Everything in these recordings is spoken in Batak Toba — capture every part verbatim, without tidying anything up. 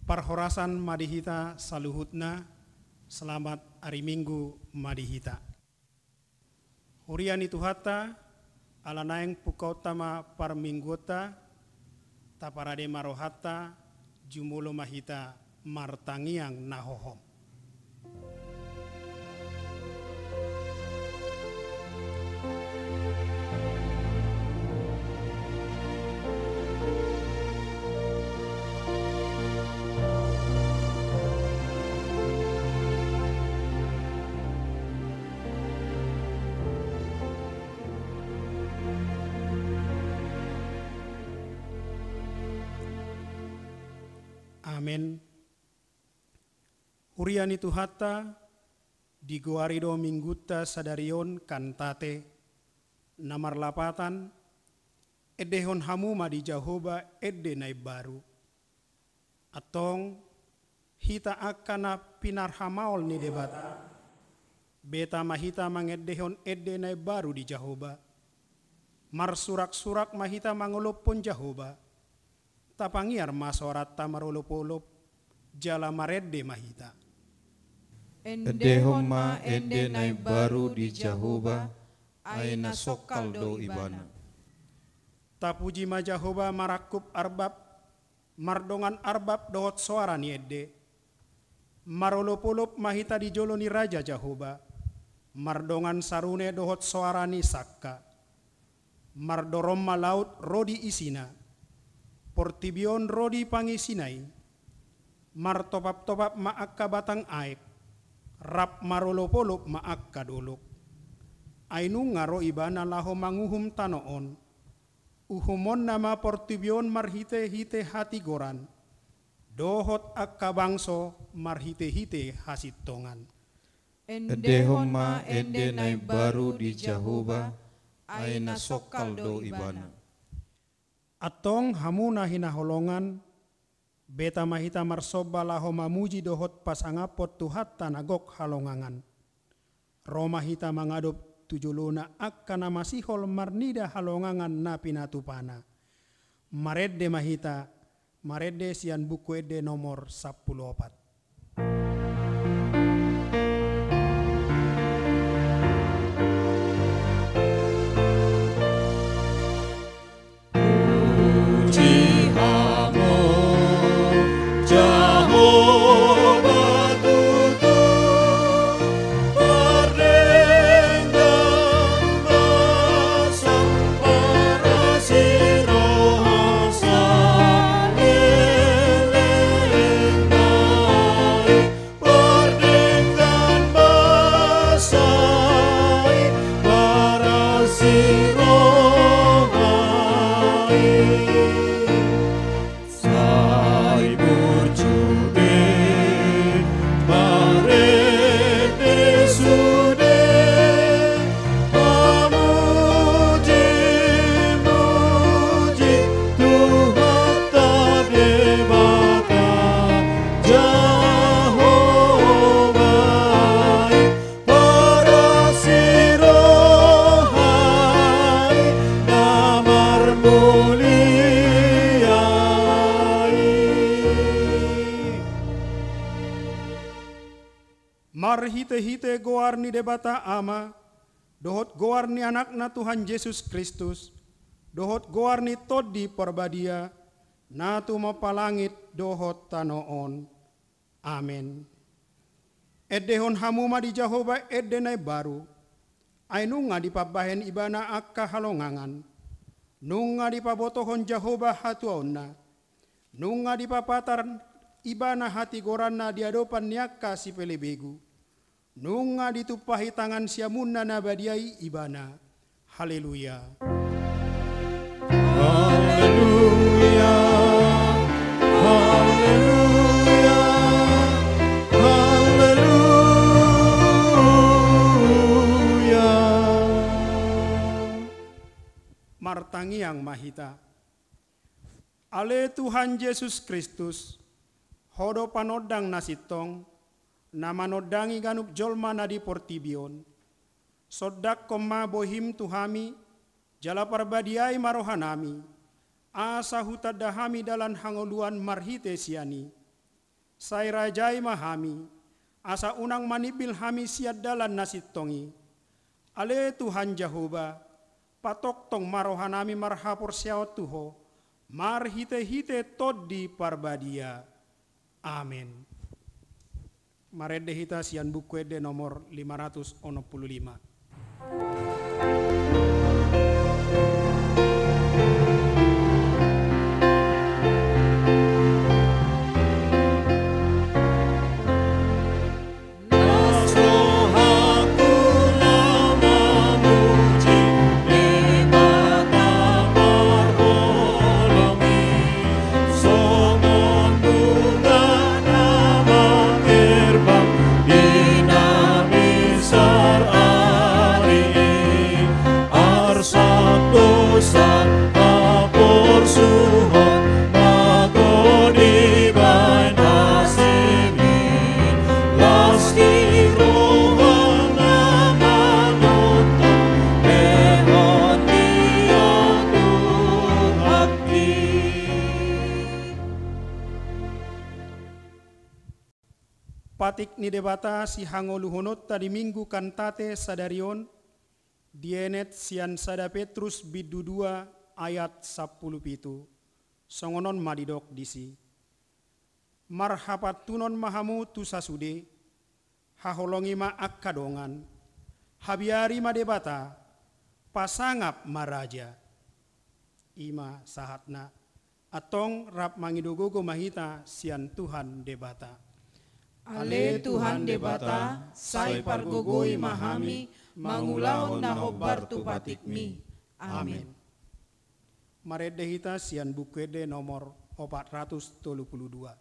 Parhorasan ma di hita saluhutna, selamat ari Minggu ma di hita. Huria ni Tuhanta, ala naeng pungkaonta ma parmingguonta, taparade ma rohanta, jumolo ma hita martangiang na hohom. Amen. Huria ni Tuhanta, digoari do minggunta sadari on Kantate, na marlapatan, Endehon hamu ma di Jahowa ende na imbaru. Antong, hita angka na pinarhamaol ni Debata, beta ma hita mangendehon ende na imbaru di Jahowa. Marsuraksurak ma hita mangolophon Jahowa. Tapangiar ma soaranta marolopolop, jala marende ma hita. Endehon ma ende na imbaru di Jahowa, ai na songkal do Ibana. Tapuji ma Jahowa marangkup arbab, mardongan arbab dohot soara ni ende. Marolopolop ma hita di jolo ni Raja Jahowa, mardongan sarune dohot soara ni sangka. Mardorom ma laut ro di isina, portibi on ro di pangisina i. Martopaptopap ma angka batang aek, rap marolopolop ma angka dolok. Ai nunga ro Ibana laho manguhum tano on. Uhumonna ma portibi on marhitehite hatigoran, dohot angka bangso marhitehite hasintongan. Endehon ma ende na imbaru di Jahowa, ai na songkal do Ibana. Antong hamu na hinaholongan, beta ma hita marsomba laho mamuji dohot pasangaphon Tuhanta na gok halongangan. Ro ma hita mangadop tu jolona angka na masihol marnida halongangan na pinatupana. Marende ma hita, marende sian Buku Ende nomor sampulu opat. Puji Hamu, Jahowa tutu, pardenggan basa, parasi roha saleleng nai. Pardenggan basa i, parasi roha i. Sai burju be marende sude, pamujimuji Tuhanta Debata Jahowa i, parasi roha i, na marmulia i. Marhitehite goar ni Debata Ama, dohot goar ni Anakna Tuhan Jesus Kristus, dohot goar ni Tondi Parbadia, na tumompa langit dohot tano on. Amen. Endehon hamu ma di Jahowa ende na imbaru, ai nunga dipambahen Ibana angka halongangan, nunga dipabotohon Jahowa hatuaonna, nunga dipapatar Ibana hatigoranna di adopan ni angka sipelebegu, nunga ditumpahi tangan siamunna na badia i Ibana. Haleluya. Haleluya. Haleluya. Haleluya. Martangiang ma hita. Ale Tuhan Jesus Kristus, Ho do panondang na sintong, na manondangi ganup jolma na di portibi on. Sondanghon ma bohim tu hami, jala parbadiai ma rohanami, asa hutanda hami dalan hangoluan marhite sian i. Sai rajai ma hami, asa unang manimbil hami sian dalan na sintong i. Ale Tuhan Jahowa, patongtong ma rohanami marhaporseaon tu Ho, marhitehite Tondi Parbadia. Amen. Marende hita sian Buku Ende nomor lima ratus onom pulu lima. Patik ni Debata sihangoluhononta di Minggu Kantate sadari on, dienet sian sada Petrus bindu dua ayat sampulu pitu. Songon on ma didok disi. Marhapantunon ma hamu tu sasude, haholongi ma angka dongan, habiari ma Debata, pasangap ma raja. I ma sahatna. Antong rap mangido gogo ma hita sian Tuhan Debata. Ale Tuhan Debata, sai pargogoi ma hami mangulahon na hombar tu patikmi. Amen. Marende hita sian Buku Ende nomor opat ratus tolu pulu dua.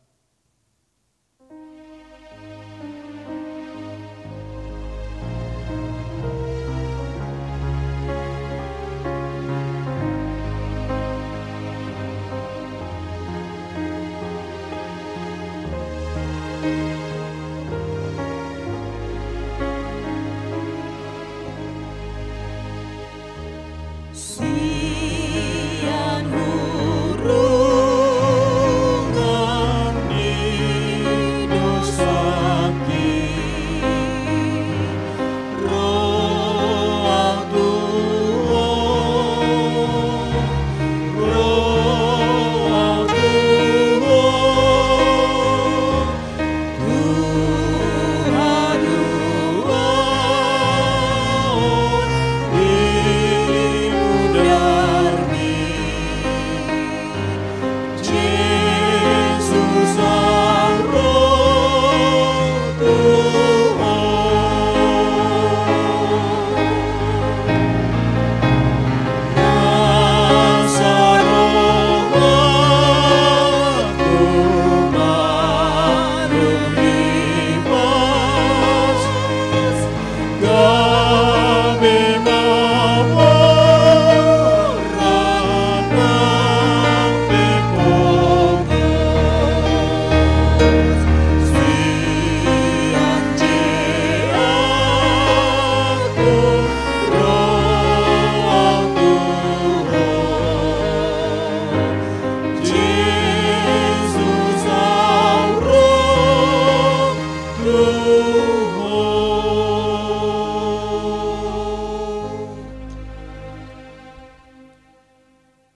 Sian hurungan ni dosangki, ro au tu Ho, ro au tu Ho.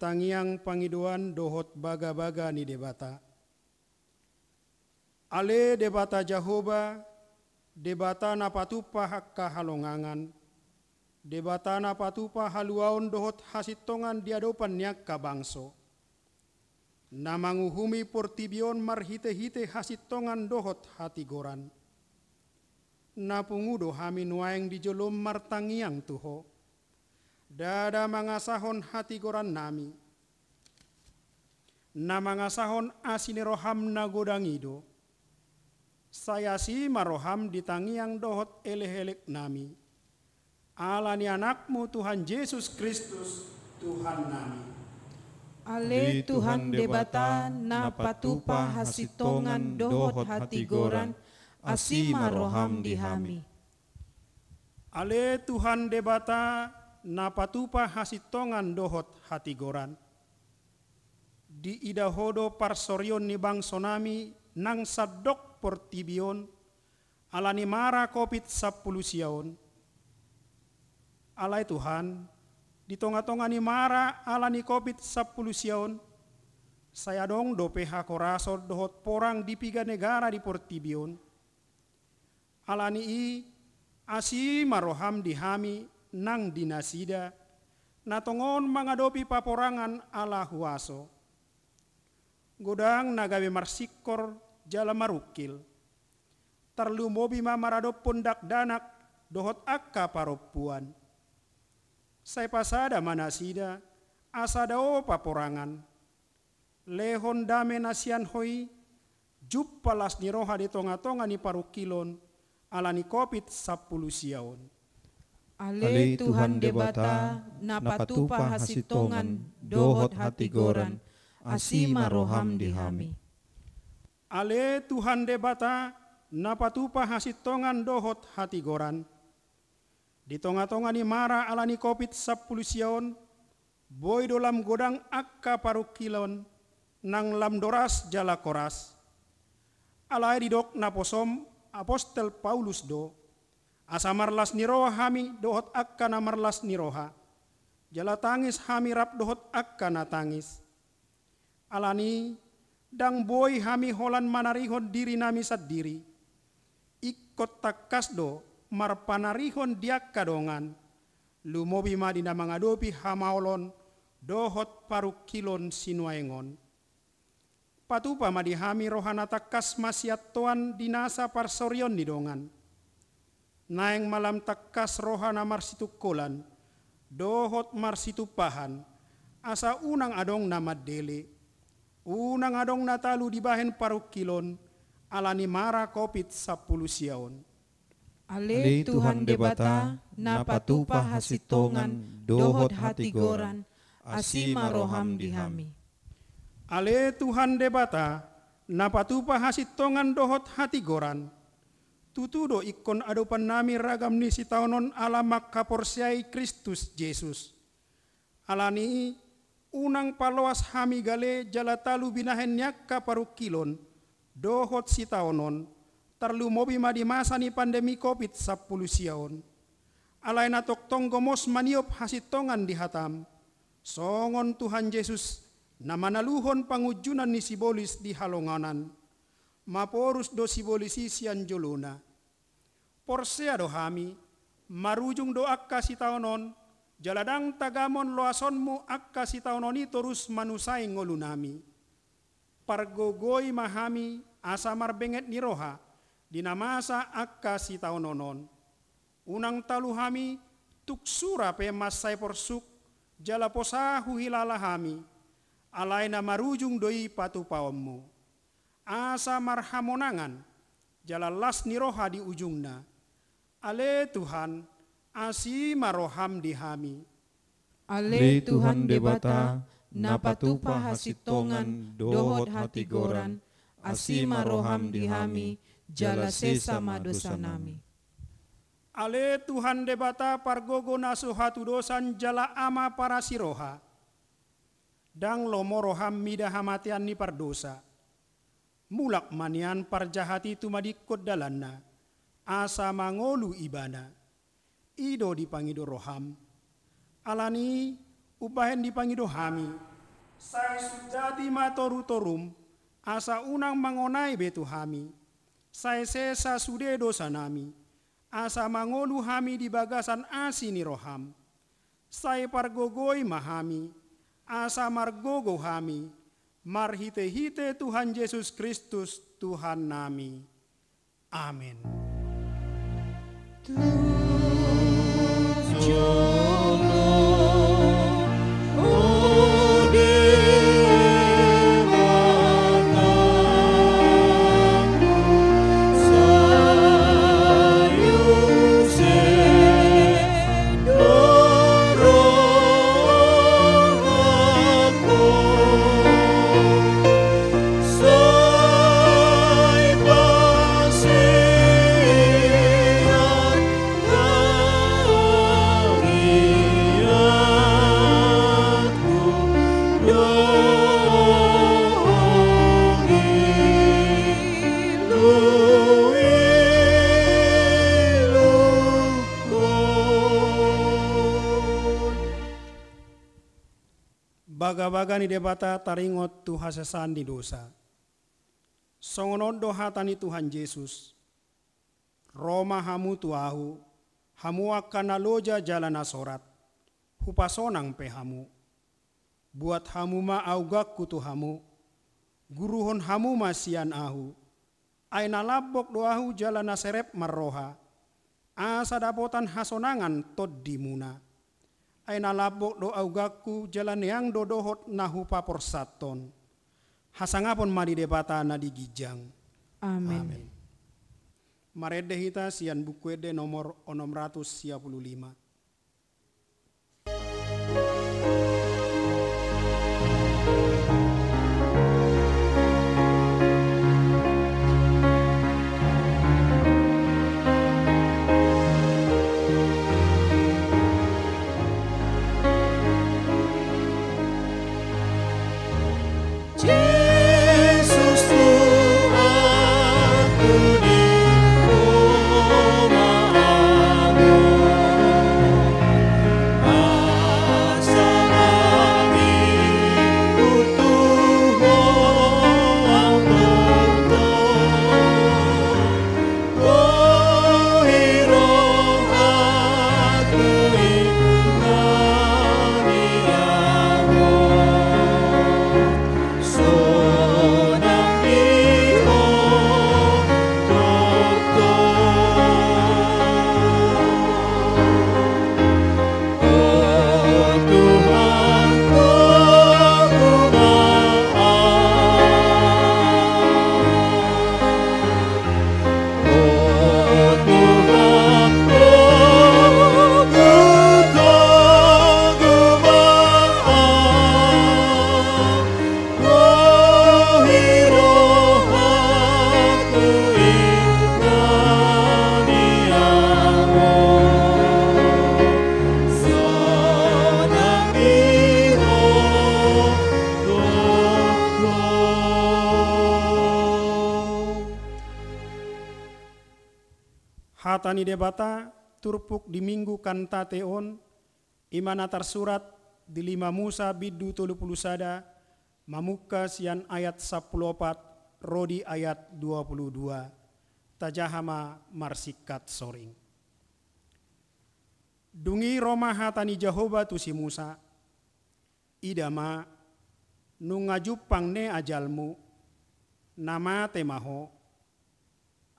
Tangiang pangidoan dohot bagabaga ni Debata. Ale Debata Jahowa, Debata na patupa angka halongangan, Debata na patupa haluaon dohot hasintongan di adopan ni angka bangso, na manguhumi portibi on marhitehite hasintongan dohot hatigoran. Na pungu do hami nuaeng di jolom martangiang tu Ho, ndada mangasahon hatigorannami, na mangasahon asi ni roham na godang i do. Sai asi ma roham di tangiang dohot elekeleknami, ala ni Anakmu Tuhan Jesus Kristus, Tuhannami. Ale Tuhan Debata, na patupa hasintongan dohot hatigoran, asi ma roham di hami. Ale Tuhan Debata, na patupa hasintongan dohot hatigoran, diida Ho do parsorion ni bangsonami nang sandok portibi on, ala ni mara Covid sampulu sia on. Alai Tuhan, di tonga-tonga ni mara ala ni Covid sampulu sia on, sai adong dope hahorason dohot porang di piga negara di portibi on. Ala ni i, asi ma roham di hami nang di nasida, na tongon mangadopi paporangan ala huaso. Godang na gabe marsingkor jala marungkil. Tarlumobi ma maradophon dakdanak dohot angka parompuan. Sai pasada ma nasida, asa dao paporangan. Lehon dame na sian Ho i, jumpa las ni roha di tonga-tonga ni parungkilon, ala ni Covid sampulu sia on. Ale Tuhan Debata, na patupa hasintongan dohot hatigoran, asi ma roham di hami. Ale Tuhan Debata, na patupa hasintongan dohot hatigoran. Di tonga-tonga ni mara ala ni Covid sampulu sia on, boi do lam godang angka parungkilon, nang lam doras jala koras. Alai didok naposom apostel Paulus do, asa marlas ni roha hami dohot angka na marlas ni roha. Jala tangis hami rap dohot angka na tangis. Ala ni i, ndang boi hami holan manarihon dirinami sandiri. Ingkon tangkas do marpanarihon di angka dongan. Lumobi ma di na mangadopi hamaolon dohot parungkilon sinuaeng on. Patupa ma di hami roha na tangkas masiantoan di nasa parsorion ni dongan. Naeng ma lam tangkas roha na marsitungkolan dohot marsitumpahan, asa unang adong na mandele, unang adong na talu dibahen parungkilon, ala ni mara Covid sampulu sia on. Ale Tuhan Debata, na patupa hasintongan dohot hatigoran, asi ma roham di hami. Ale Tuhan Debata, na patupa hasintongan dohot hatigoran, tutu do ingkon adopannami ragam ni sitaonon ala mangkaporseai Kristus Jesus. Ala ni i, unang paloas hami gale jala talu binahen ni angka parungkilon dohot sitaonon, tarlumobi ma di masa ni pandemi Covid sampulu sia on. Alai na tongtong gomos maniop hasintongan di hatam, songon Tuhan Jesus na manaluhon pangunjunan ni sibolis di halongonan. Maporus do sibolis i sian jolona. Porsea do hami, marujung do angka sitaonon, jala ndang tagamon loasonmu angka sitaonon i torus manusai ngolunami. Pargogoi ma hami asa marbenget ni roha di na masa angka sitaonon on. Unang talu hami tung sura pe mansai porsuk jala posa huhilala hami, alai na marujung do i patupaonmu. Asa marhamonangan jala las ni roha di ujungna. Ale Tuhan, asi ma roham di hami. Ale Tuhan Debata, na patupa hasintongan dohot hatigoran, asi ma roham di hami, jala sesa ma dosanami. Ale Tuhan Debata, pargogo na so hatudosan jala Ama parasi roha. Ndang lomo roham mida hamatean ni pardosa. Mulak ma nian parjahat i tumadingkon dalanna, asa mangolu ibana. I do dipangido roham. Ala ni i, umbahen dipangido hami, sai sundati ma torutorum, asa unang mangonai be tu hami. Sai sesa sude dosanami, asa mangolu hami di bagasan asi ni roham. Sai pargogoi ma hami, asa margogo hami, marhitehite Tuhan Jesus Kristus Tuhannami. Amen. Bagabaga ni Debata taringot tu hasesaan ni dosa. Songon on do hata ni Tuhan Jesus: Ro ma hamu tu Ahu, hamu angka na loja jala na sorat, hupasonang pe hamu. Buat hamu ma augangku tu hamu, guruhon hamu ma sian Ahu. Ai na lambok do Ahu jala na serep marroha, asa dapotan hasonangan tondimuna. Ai na lambok do augangku jala neang do dohot na hupaporsathon. Hasangapon ma di Debata na di ginjang. Amen. Amen. Marende hita sian Buku Ende nomor onom ratus sia pulu lima. Jesus Tuhanku, di Roma Agung, asa mangihut tu Ho au tongtong. Hata ni Debata turpuk di Minggu Kantate on, i ma na tarsurat di lima Musa bindu tolu pulu sada, mamungka sian ayat sampulu opat ro di ayat dua pulu dua. Tajaha ma marsingkat soring. Dung i ro ma hata ni Jahowa tu si Musa: Ida ma, nunga jumpang ne ajalmu, na mate ma ho.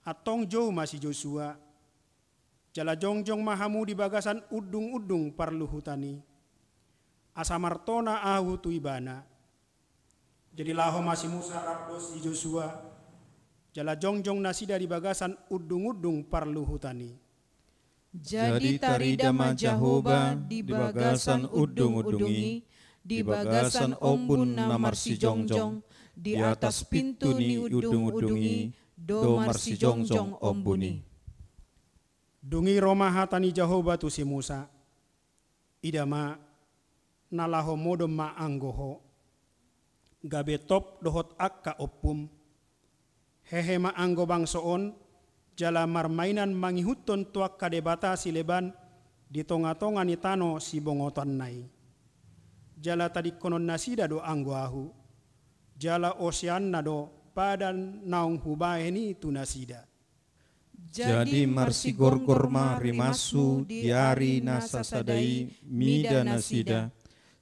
Antong jou ma si Josua, jala jongjong ma hamu di bagasan undung-undung parluhutan i, asa martona Ahu tu ibana. Jadi laho ma si Musa rap dohot si Josua, jala jongjong nasida di bagasan undung-undung parluhutan i. Jadi tarida ma Jahowa di bagasan undung-undung i, di bagasan ombun na marsijongjong, di atas pintu ni undung-undung i do marsijongjong ombun i. Dung i ro ma hata ni Jahowa tu si Musa: Ida ma, na laho modom ma anggo ho, gabe top dohot angka ompum. Hehe ma anggo bangso on, jala marmainan mangihuthon tu angka debata sileban di tonga-tonga ni tano sibongotanna i. Jala tadingkonon nasida do anggo Ahu, jala oseanna do padan naung Hubahen i tu nasida. Jadi marsigorgor ma rimashu di ari na sasada i mida nasida,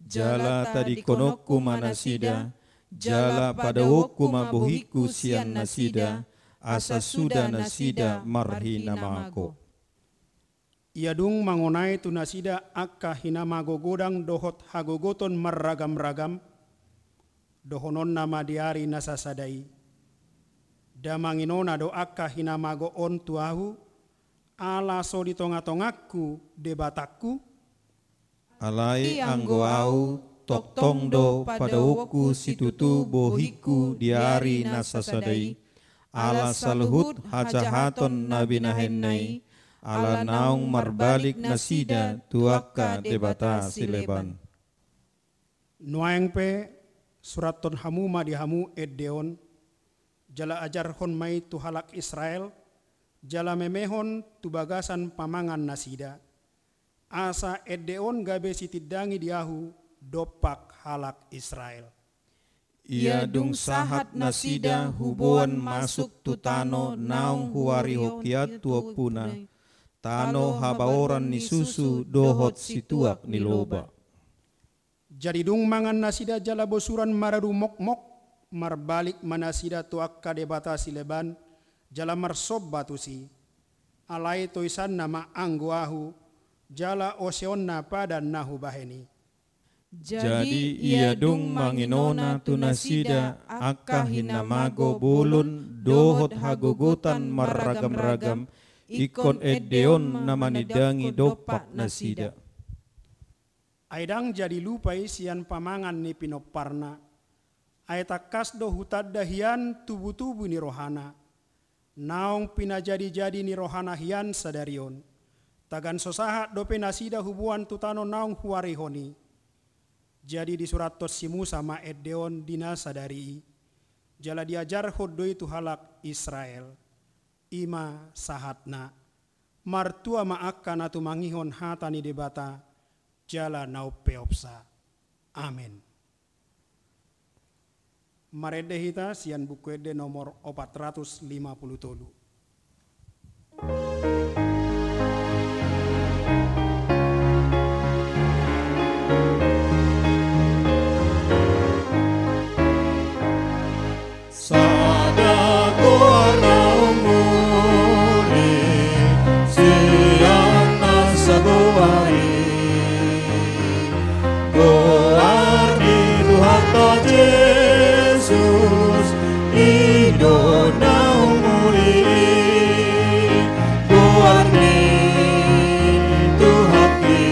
jala tadingkononku ma nasida, jala padaoonku ma bohingku sian nasida, asa suda nasida marhinamago. Ia dung mangonai tu nasida angka hinamago godang dohot hagogoton marragam-ragam, dohononna ma di ari na sasada i: Damanginona do angka hinamago on tu Ahu, ala so di tonga-tongangku Debatangku? Alai anggo Ahu tongtong do padaoonku situtu bohingku di ari na sasada i, ala saluhut hajahaton na binahenna i, ala naung marbalik nasida tu angka debata sileban. Nuaeng pe, surathon hamu ma di hamu ende on, jala ajarhon ma i tu halak Israel, jala memehon tu bagasan pamangan nasida, asa ende on gabe sitindangi di Ahu dompak halak Israel. Ia dung sahat nasida huboan masuk tu tano naung huarihon hian tu ompuna, tano habaoran ni susu dohot situak ni loba. Jadi dung mangan nasida jala bosuran maradu mokmok, marbalik ma nasida tu angka debata sileban, jala marsomba tusi. Alai toisanna ma anggo Ahu, jala oseonna padan na hubahen i. Jadi ia dung manginona tu nasida angka hinamago bolon dohot hagogotan marragam-ragam, ingkon ende on na manindangi dompak nasida. Ai ndang jadi lupa i sian pamangan ni pinomparna. Ai tangkas do hutanda hian tubu-tubu ni rohana, naung pinajadi-jadi ni rohana hian sadari on. Tagan so sahat dope nasida huboan tu tano naung huarihon i. Jadi disurathon si Musa ma ende on di na sadari i. Jala diajarhon do i tu halak Israel. I ma sahatna. Martua ma angka na tumangihon hata ni Debata, jala na umpeopsa. Amen. Marende hita sian Buku Ende nomor opat ratus lima puluh tolu. Sada goar na umuli sian na sagoar i, goar ni Tuhanta Jesus, i do na umuli. Goar ni Tuhan i,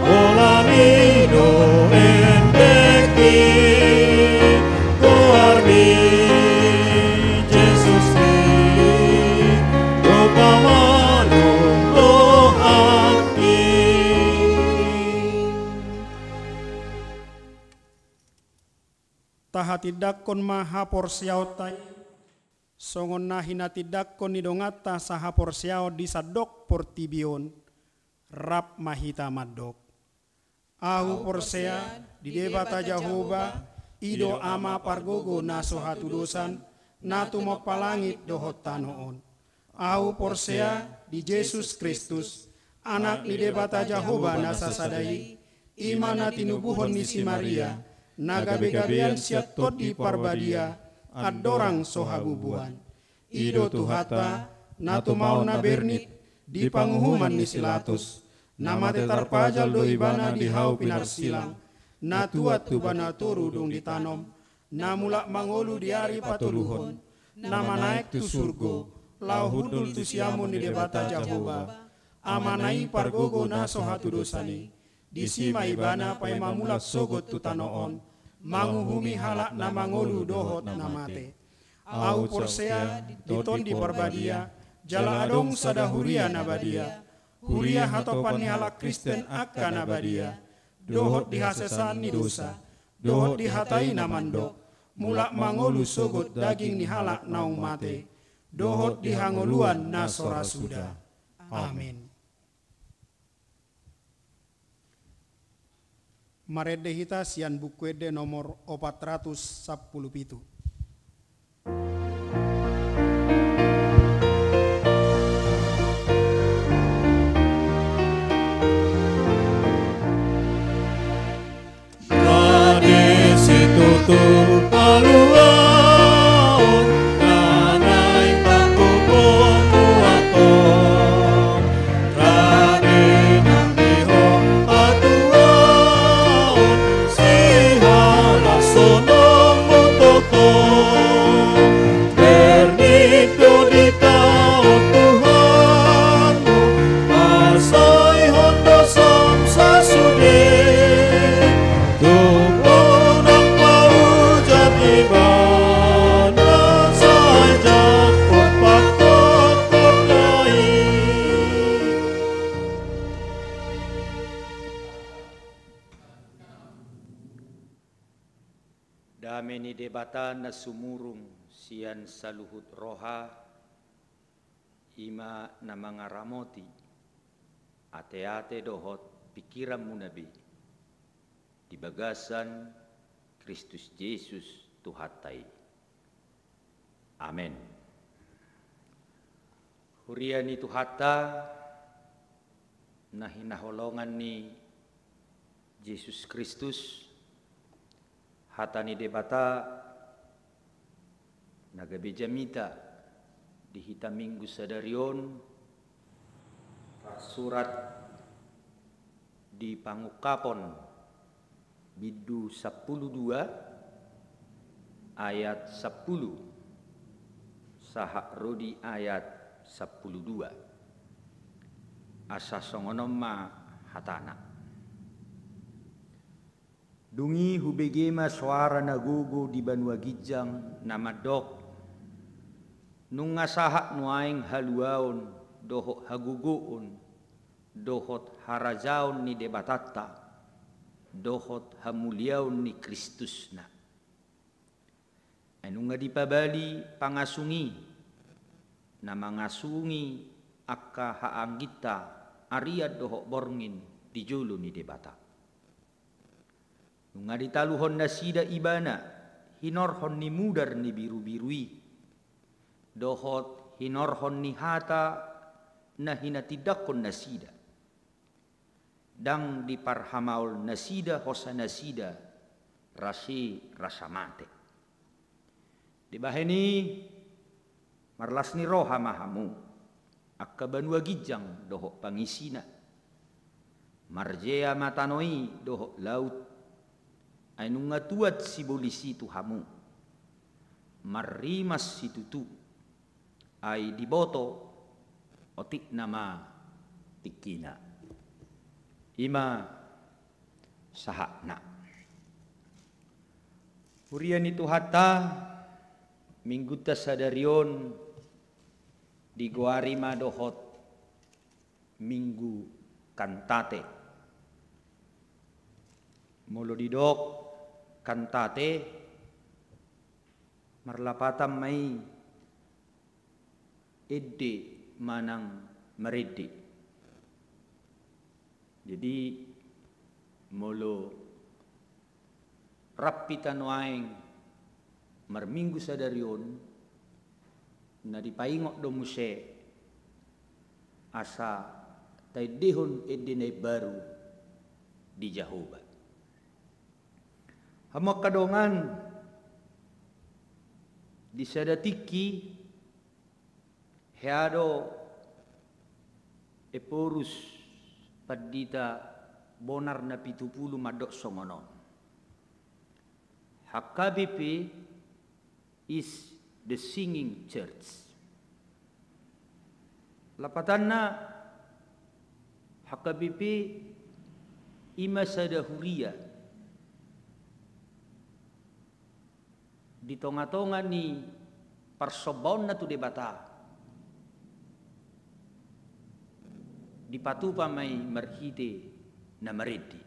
holan i do endek i. Goar ni Jesus i, do pamalum rohangki. Tahatindangkon ma haporseaonta i, songon na hinatindangkon ni donganta sahaporseaon di sandok portibi on. Rap ma hita mandok. Ahu porsea di Debata Jahowa, i do Ama pargogo na so hatudosan, na tumompa langit dohot tano on. Ahu porsea di Jesus Kristus, Anak ni Debata Jahowa na sasada i, i ma na tinubuhon ni si Maria, na gabe-gabean sian Tondi Parbadia, andorang so habubuan. I do Tuhanta, na tumaon na bernit di panguhuman ni si Latus, na mate tarpajal do ibana di hau pinarsilang, na tuat tu bana toru dung ditanom, na mulak mangolu di ari patoluhon, na manaek tu surgo, laho hundul tu siamun ni Debata Jahowa, Amana i pargogo na so hatudosan i. Disi ma ibana paima mulak sogot tu tano on, manguhumi halak na mangolu dohot na mate. Ahu porsea di Tondi Parbadia, jala adong sada huria na badia, huria hatopan ni halak Kristen angka na badia, dohot di hasesaan ni dosa, dohot di hata i na mandok, mulak mangolu sogot daging ni halak naung mate, dohot di hangoluan na so ra suda. Amen. Marende hita sian Buku Ende nomor opat ratus sampulu pitu. Rade situtu paluaon, na naeng pangkupon buaton. Rade nang dihom patuaon, sihalashononmu toto. Bernit do ditaon Tuhanmu, pasaehon dosam sasude. Tung unang paujat ibana, sai jangkon pangkopkopna i. Dame ni Debata na sumurung sian saluhut roha, i ma na mangaramoti ateate dohot pingkiranmuna be. Di bagasan Kristus Jesus Tuhanta i. Amen. Huria ni Tuhanta, na hinaholongan ni Jesus Kristus, hata ni Debata na gabe jamita di hita Minggu sadari on, tarsurat di Pangungkapon bindu sampulu dua ayat sampulu sahat ro di ayat sampulu dua. Asa songon on ma hatana. Dung i hubege ma soara na gogo di banua ginjang na mandok: Nunga sahat nuaeng haluaon dohot hagogoon dohot harajaon ni Debatanta dohot hamuliaon ni Kristusna. Ai nunga dipabali pangasung i, na mangasungi angka haangginta arian dohot borngin di jolo ni Debata. Nunga ditaluhon nasida Ibana hinorhon ni mudar ni birubiru i, dohot hinorhon ni hata na hinatindangkon nasida. Ndang diparhamaol nasida hosa nasida rasi rasa mate. Dibahen i, marlas ni roha ma hamu, angka banua ginjang dohot pangisina. Marjea ma tano i dohot laut, ai nunga tuat sibolis i tu hamu. Marrimas situtu, ai diboto otik nama tingkina. I ma sahatna. Huria ni Tuhanta, Minggunta sadari on digoari ma dohot Minggu Kantate. Molo didok Kantate, marlapatan ma i ende manang marende. Jadi, molo rap hita nuaeng marminggu sadari on, na dipaingot do muse asa taendehon ende na imbaru di Jahowa. Hamu angka dongan, di sada tingki hea do Ephorus pandita Bonar Napitupulu mandok songon on: H K B P is the singing church. Lapatanna, H K B P i ma sada huria di tongatonga ni parsombaonna tu Debata, dipatupa ma i marhite na marende.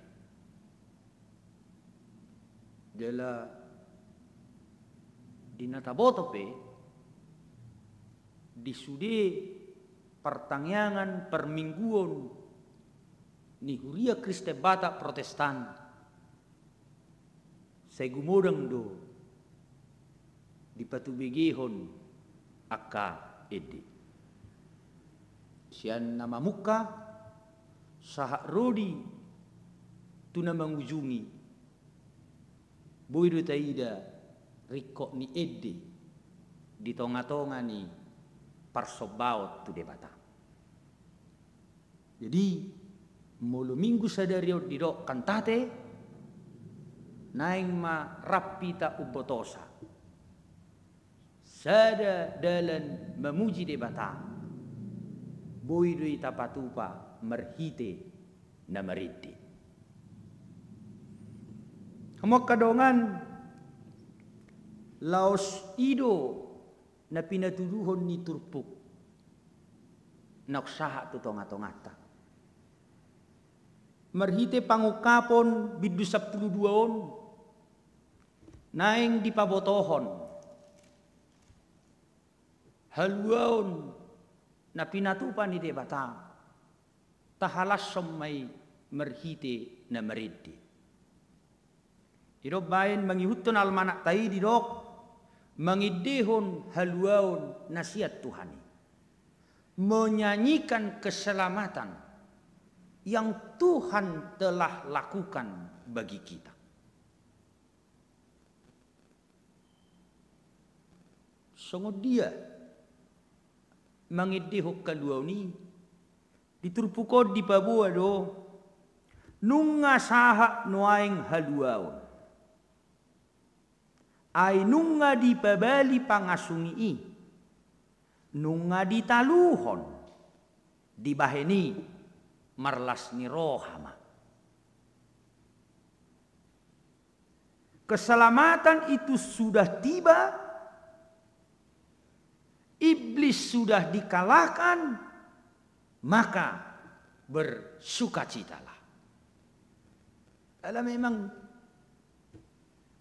Jala di na taboto pe, di sude partangiangan parmingguon ni huria Kristen Batak Protestan, sai gumodang do dipatubegehon angka ende. Sian na mamungka sahat ro di tu na mangujungi, boi do taida ringkot ni ende di tongatonga ni parsombaon tu Debata. Jadi, molo Minggu sadari on didok Kantate, naeng ma rap hita umbotosa. Sada dalan mamuji Debata, boi do i tapatupa marhite na marende. Hamu angka dongan, laos i do na pinatuduhon ni turpuk naung sahat tu tongatonganta. Marhite Pangungkapon bindu sampulu dua on, naeng dipabotohon haluaon na pinatupa ni Debata, tahalashon ma i marhite na marende. Didok baen mangihuthon almanakta i didok, mangendehon haluaon na sian Tuhan i. Menyanyikan keselamatan yang Tuhan telah lakukan bagi kita. Songon dia mangendehon haluaon i? Di turpuk on dipaboa do, nunga sahat nuaeng haluaon. Ai nunga dipabali pangasung i, nunga ditaluhon, dibahen i marlas ni roha ma. Keselamatan itu sudah tiba, iblis sudah dikalahkan, maka bersukacitalah. Ala memang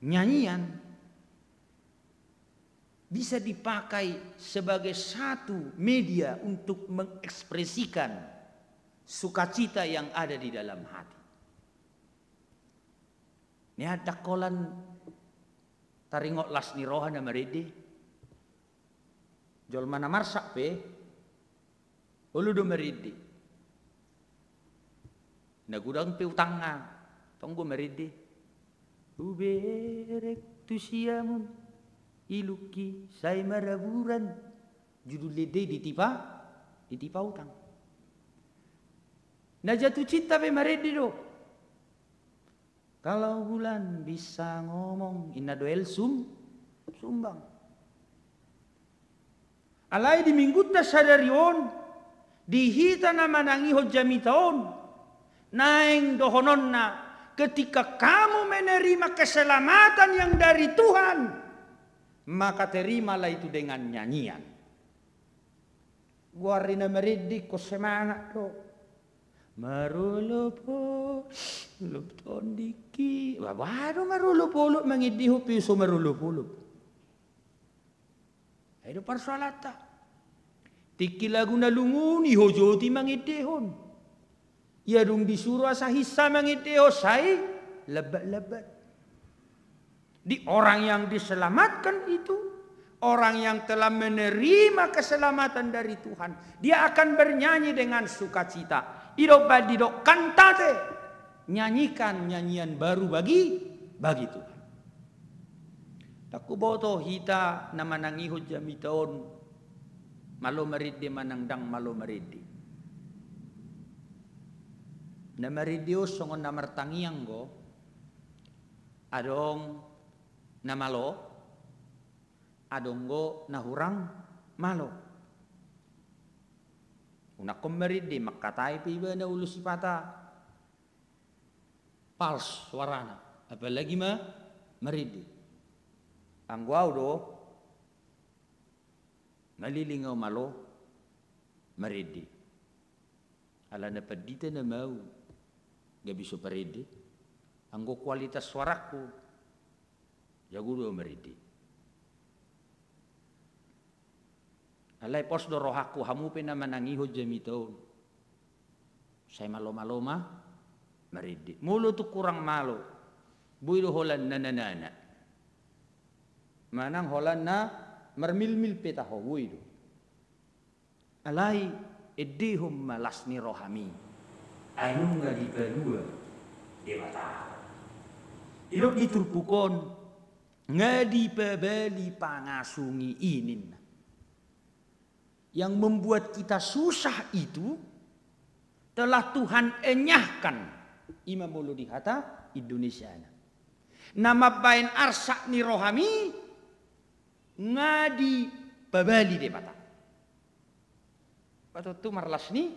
nyanyian bisa dipakai sebagai satu media untuk mengekspresikan sukacita yang ada di dalam hati. Ni adak holan taringot las ni roha na marende. Jolma na marsak pe, olo do marende. Na godang pe utangna, tong do marende. Hubereng tu siamun, ilungki sai maraburan. Judul ni endena i ditipa, ditipa utang. Na jatuh cinta pe marende do. Kalau bulan bisa ngomong, inna do el sum, sumbang. Alai di minggunta sadari on, di hita na manangihon jamita on, naeng dohononna, ketika kamu menerima keselamatan yang dari Tuhan, maka terimalah itu dengan nyanyian. Goar ni na marende ingkon semangat do. Marolopolop tondingki. Ba, ba do marolopolop mangendehon pe so marolopolop. Ai do parsoalanta. Tingki lagu na lungun i hojoti mangendehon. Ia dung disuru asa hinsa mangendehon sai lambat-lambat. Di orang yang diselamatkan itu, orang yang telah menerima keselamatan dari Tuhan, dia akan bernyanyi dengan sukacita. Didok baen didok, cantate, nyanyikan nyanyian baru bagi, bagi Tuhan. Ndang huboto hita na manangihon jamita on, malo marende manang ndang malo marende. Na marende on songon na martangiang do, adong na malo, adong do na hurang malo. Unang hon marende, mangkatai pe ibana ulos sipata pals suarana, apalagi ma marende. Anggo au do, maliling au malo marende. Alana pandita nama au, gabe so parende. Anggo kualitas suarangku, jago do au marende. Alai pos do rohangku, hamu pe na manangihon jamita on, sai malo-malo ma marende. Molo tung hurang malo, boi do holan na nanana. Manang holan na marmilmil pe taho, boi do. Alai endehon ma las ni rohami, ai nunga dipalua Debata. Didok di turpuk on, nga dipabali pangasung i, ninna. Yang membuat kita susah itu telah Tuhan enyahkan. I ma molo di hata Indonesiana. Na mambaen arsak ni rohami nga dipabali Debata. Ba tontu marlas ni,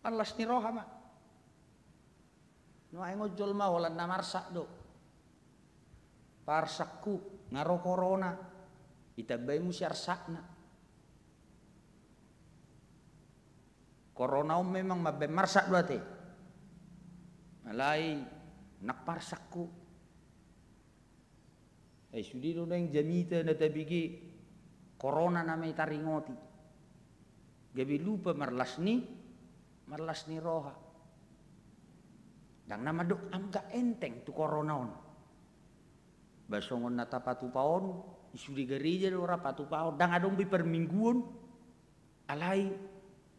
marlas ni roha ma. Nuaeng on jolma holan na marsak do. Parsakku, nga ro korona, ditambai muse arsakna. Korona on memang mambaen marsak do ate. Alai nang parsakku. Ai sude do naeng jamita na tabege, korona nama i taringoti. Gabe lupa marlas ni, marlas ni roha. Ndang na mandok angka enteng tu korona on. Ba songon na tapatupa on, i sude gareja do ra patupa on, ndang adong be parmingguon, alai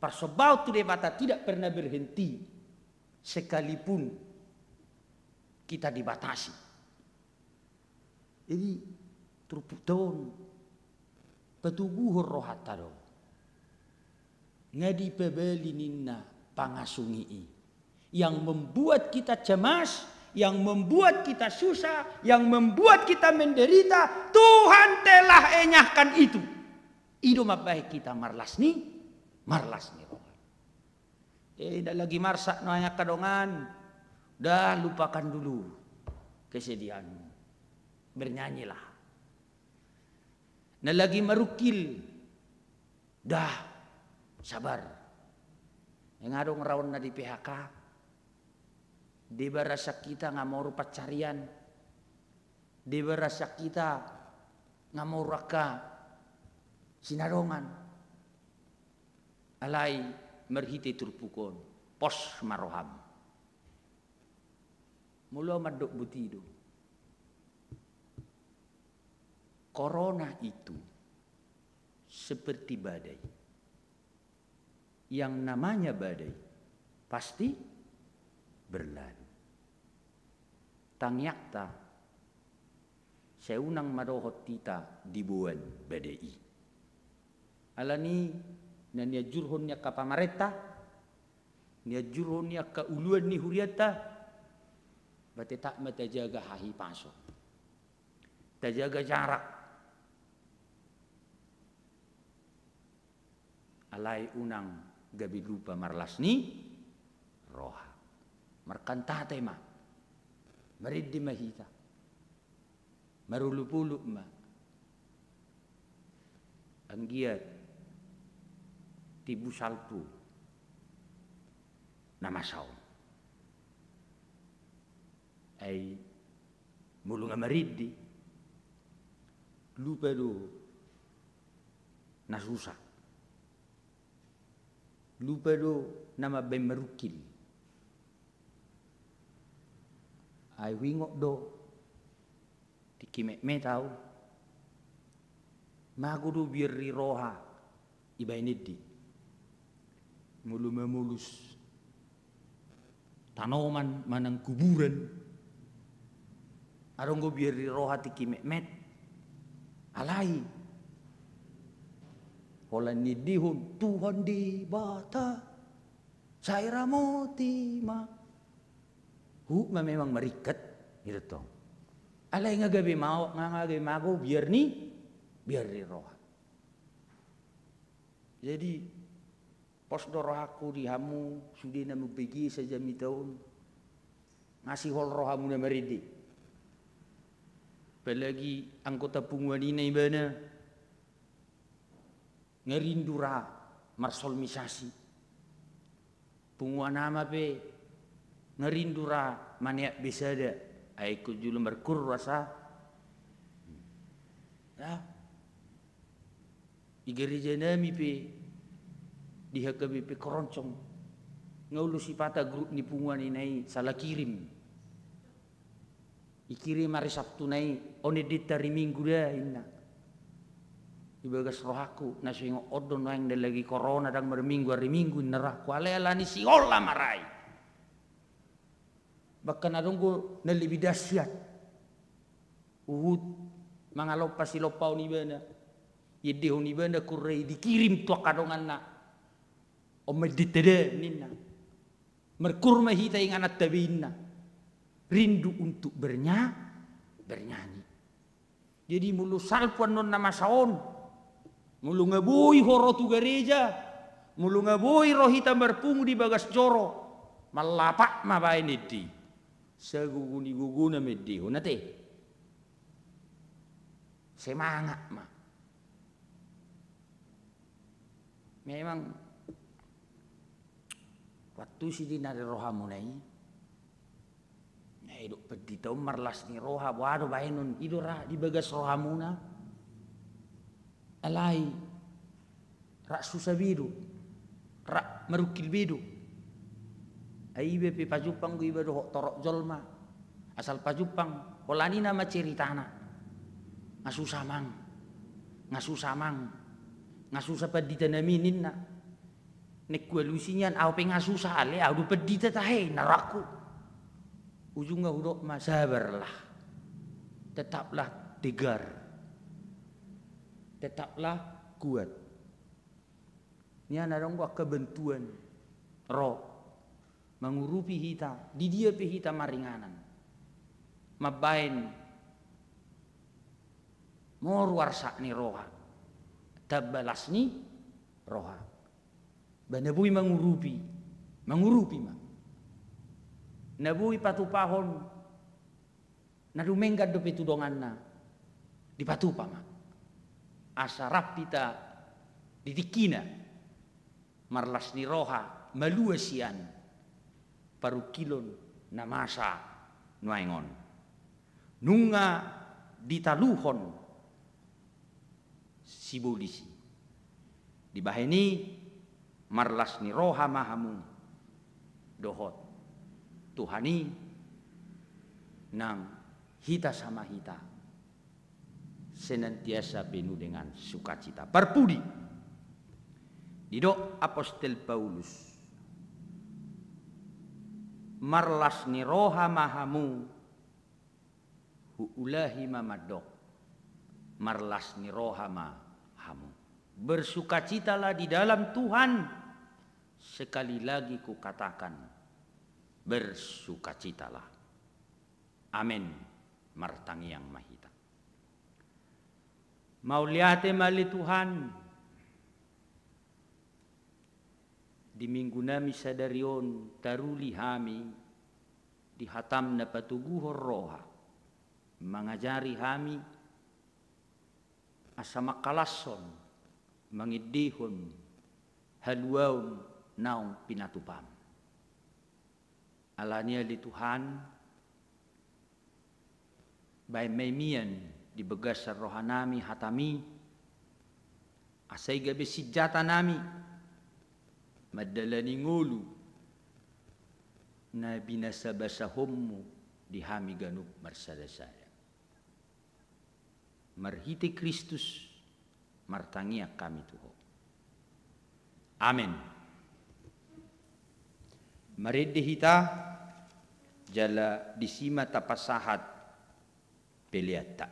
parsombaon tu Debata tidak pernah berhenti, sekalipun kita dibatasi. Jadi, turpukta on, patoguhon rohanta do. Nga dipabali ninna pangasung i. Yang membuat kita cemas, yang membuat kita susah, yang membuat kita menderita, Tuhan telah enyahkan itu. I do mambahen hita marlas ni, marlas ni roha. Eh, nda lagi marsak nuaeng angka dongan, dah lupakan dulu kesedihanmu. Bernyanyilah. Na lagi marungkil, dah, sabar. Nga adong raon na di P H K. Deba rasa hita nga moru pancarian. Deba rasa hita nga moru angka sinadongan. Alai marhite turpuk on, pos ma roham. Molo mandok boti do. Corona itu seperti badai. Yang namanya badai pasti berlalu. Tangiangta, sai unang ma dohot hita diboan badai i. Alani na nianjurhon ni angka pamarenta, nianjurhon ni angka uluan ni hurianta, ba tetap ma tajaga hahipason. Tajaga jarak. Alai unang gabe lupa marlas ni roha. Markantate ma. Marende ma hita. Marolopolop ma. Anggiat tibu salpu na masa on. Ai molo nga marende, lupa do na susah. Lupa do na mambahen marungkil. Ai huingot do tingki metmet au. Mago do biar ni roha ibahen ende. Molo mamolus tanoman manang kuburan. Adong do biar ni roha tingki metmet. Alai holan niendehon Tuhan Debata, sai ramoti ma. Huhut ma memang maringkat, gitu tong. Alai nga gabe mau, nga, nga gabe mago biar ni, biar ni roha. Jadi, pos do rohangku di hamu, sude na mambege saja mita on. Nga sihol rohamu na marende. Apalagi anggota punguan i na ibana. Nga rindu ra marsolmisasi. Punguan ama pe nga rindu ra maneat be sada, ai ingkon jolo markur asa. Ya. Di gereja nami pe, di H K B P Keroncong, nga olo sipata grup ni punguan i na i salah kirim. Ikirim ari Sabtu na i, on endenta ari Minggu da, inna. Di bagas rohangku, na so ingot on do nuaeng, ndang lagi corona, ndang marminggu ari Minggu, inna rohangku, alai alani sihol ma ra i. Bahkan adong do na lebih dahsyat. Huhut mangalompa silompaon ibana. Iendehon ibana kurre i, dikirim tu angka donganna. On ma endenta da, ninna. Markur ma hita ingananta be, inna. Rindu untuk bernya-, bernyanyi. Jadi molo salpu annon na masa on, molo nga boi ho ro tu gareja, molo nga boi ro hita marpungu di bagas joro, mallapak ma baen ende. Sagogo ni gogona ma endehon, ate. Semangat ma. Memang, waktu sidin ari rohamuna i, na idok pandita on marlas ni roha, boha do baenon, i do ra di bagas rohamuna. Alai, ra susah be do, ra marungkil be do. Ai iba pe pajumpang do iba dohot torop jolma. Asal pajumpang, holan i nama ceritana. Nga susa amang, nga susa amang, nga susa pandita nami ninna. Naeng hualusi nian, au pe nga susa ale, au do pandita tahe na rohangku. Ujungna hudok ma sabarlah, tetaplah tegar, tetaplah kuat. Nian adong do angka bantuan ro mangurupi hita, di dia pe hita maringanan. Mambaen moru arsak ni roha, tamba las ni roha. Ba na boi mangurupi, mangurupi ma. Na boi patupahon na dumenggan dope tu donganna, dipatupa ma. Asa rap hita di tingkina, marlas ni roha, malua sian parungkilon na masa nuaeng on. Nunga ditaluhon sibolis i. Dibahen i, marlas ni roha ma hamu dohot Tuhan i, nang hita sama hita senantiasa penuh dengan sukacita. Parpudi, didok apostel Paulus, marlas ni roha ma hamu. Huulahi ma mandok, marlas ni roha ma hamu. Bersukacitalah di dalam Tuhan. Sekali lagi kukatakan, bersukacitalah. Amen. Martangiang ma hita. Mauliate ma ale Tuhan. Di minggu nami sadari on taruli hami di hatam na patoguhon roha, mangajari hami asa mangkalashon, mangendehon haluaon naung pinatupam. Alani ale Tuhan, baen ma i mian di bagasan rohanami hatami, asa i gabe sinjatanami mandalani ngolu na binasabasahonmu di hami ganup marsadasada. Marhite Kristus martangiang hami tu Ho. Amen. Marende hita jala disi ma tapasahat peleanta.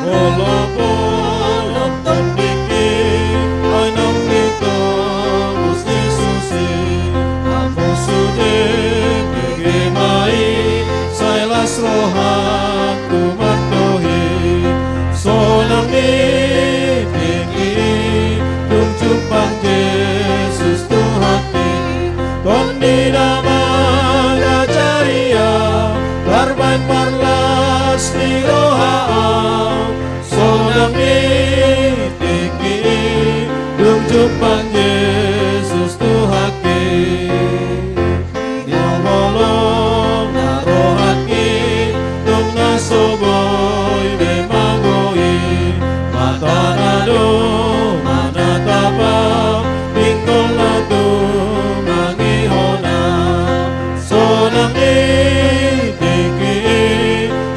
Molo bolon tondingki, ai naung ditobus Jesus i, hamu sude bege ma i, sai las rohangku martohi. Sonang ni tingki i, dung jumpang Jesus Tuhanki, Tondi na mangajari au, tarbaen marlas ni roha au. Sonang ni tingki i, dung jumpang Jesus Tuhanki. Di holong na rohangki, dung na so boi be mangoi, matana do manatap au, pinggolna tumangihon au. Sonang ni tingki i,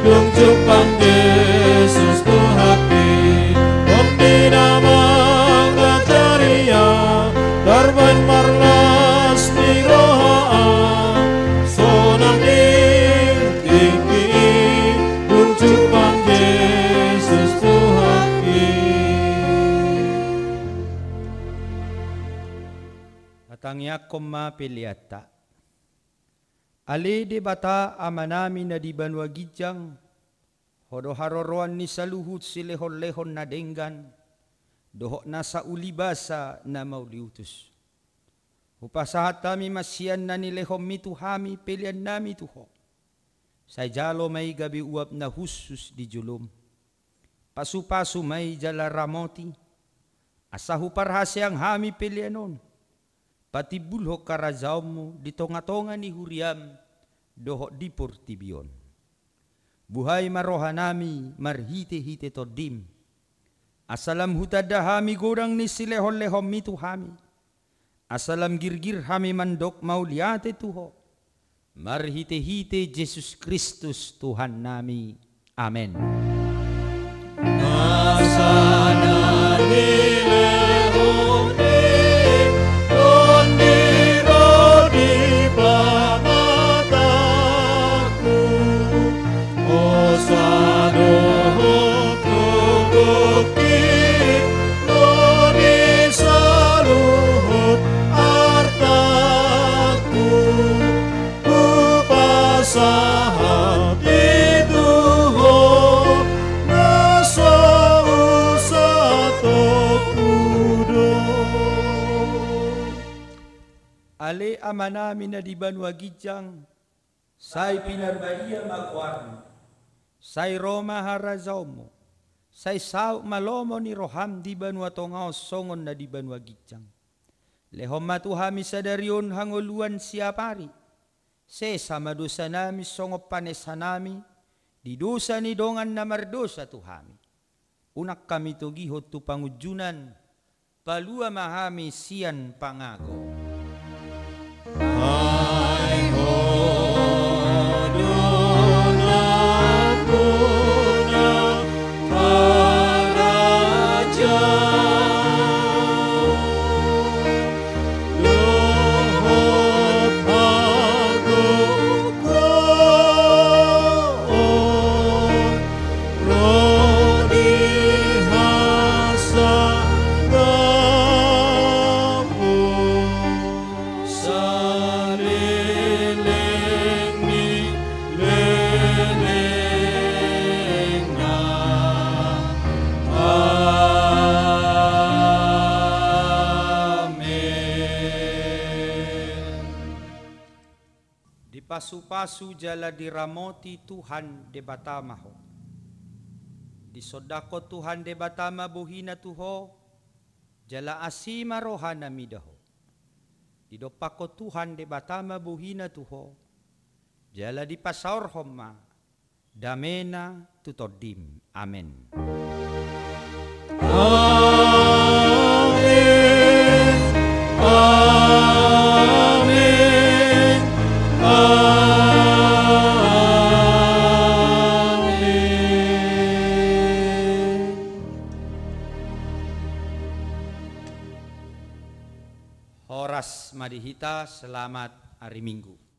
dung jumpang Jesus Tuhanki, Tondi na mangajari au, tarbaen marlas ni roha au. Sonang ni tingki i, dung jumpang Jesus Tuhanki. Tatangiangkon ma peleanta. Ale Debata Amanami na di banua ginjang, Ho do haroroan ni saluhut silehonlehon na denggan, dohot nasa ulibasa na mauliutus. Hupasahat hami ma sian na nilehonMi tu hami peleannami tu Ho. Sai jalo ma i gabe uap na hushus di jolom. Pasupasu ma i jala ramoti, asa huparhaseang hami pelean on, patimbulhon harajaonMu di tongatonga ni huriaM dohot di portibi on. Buhai ma rohanami marhitehite TondiM, asa lam hutanda hami godang ni silehonlehonMi tu hami, asa lam girgir hami mandok mauliate tu Ho, marhitehite Jesus Kristus Tuhannami. Amen. Hupasahat i tu Ho, na so usatonku do. Ale Amanami na di banua ginjang, sai pinarbadia ma goarMu, sai ro ma harajaonMu, sai saut ma lomo ni rohaM di banua tonga on songon na di banua ginjang. Lehon ma tu hami sadari on hangoluan siapari. Sesa ma dosanami songon panesanami di dosa ni dongan na mardosa tu hami. Unang hami togihon tu pangunjunan, palua ma hami sian pangago. Ai Ho do nampuna harajaon dohot hagogoon ro di hasangapon saleleng ni lelengna. Amen. Dipasupasu jala diramoti Tuhan Debata ma ho. Disondangkon Tuhan Debata ma bohiNa tu ho, jala asi ma rohaNa mida ho. Didompakkon Tuhan Debata ma bohiNa tu ho, jala dipasaorhon ma dameNa tu tondim. Amen. Amen. Amen. Amen. Horas ma di hita, selamat ari Minggu.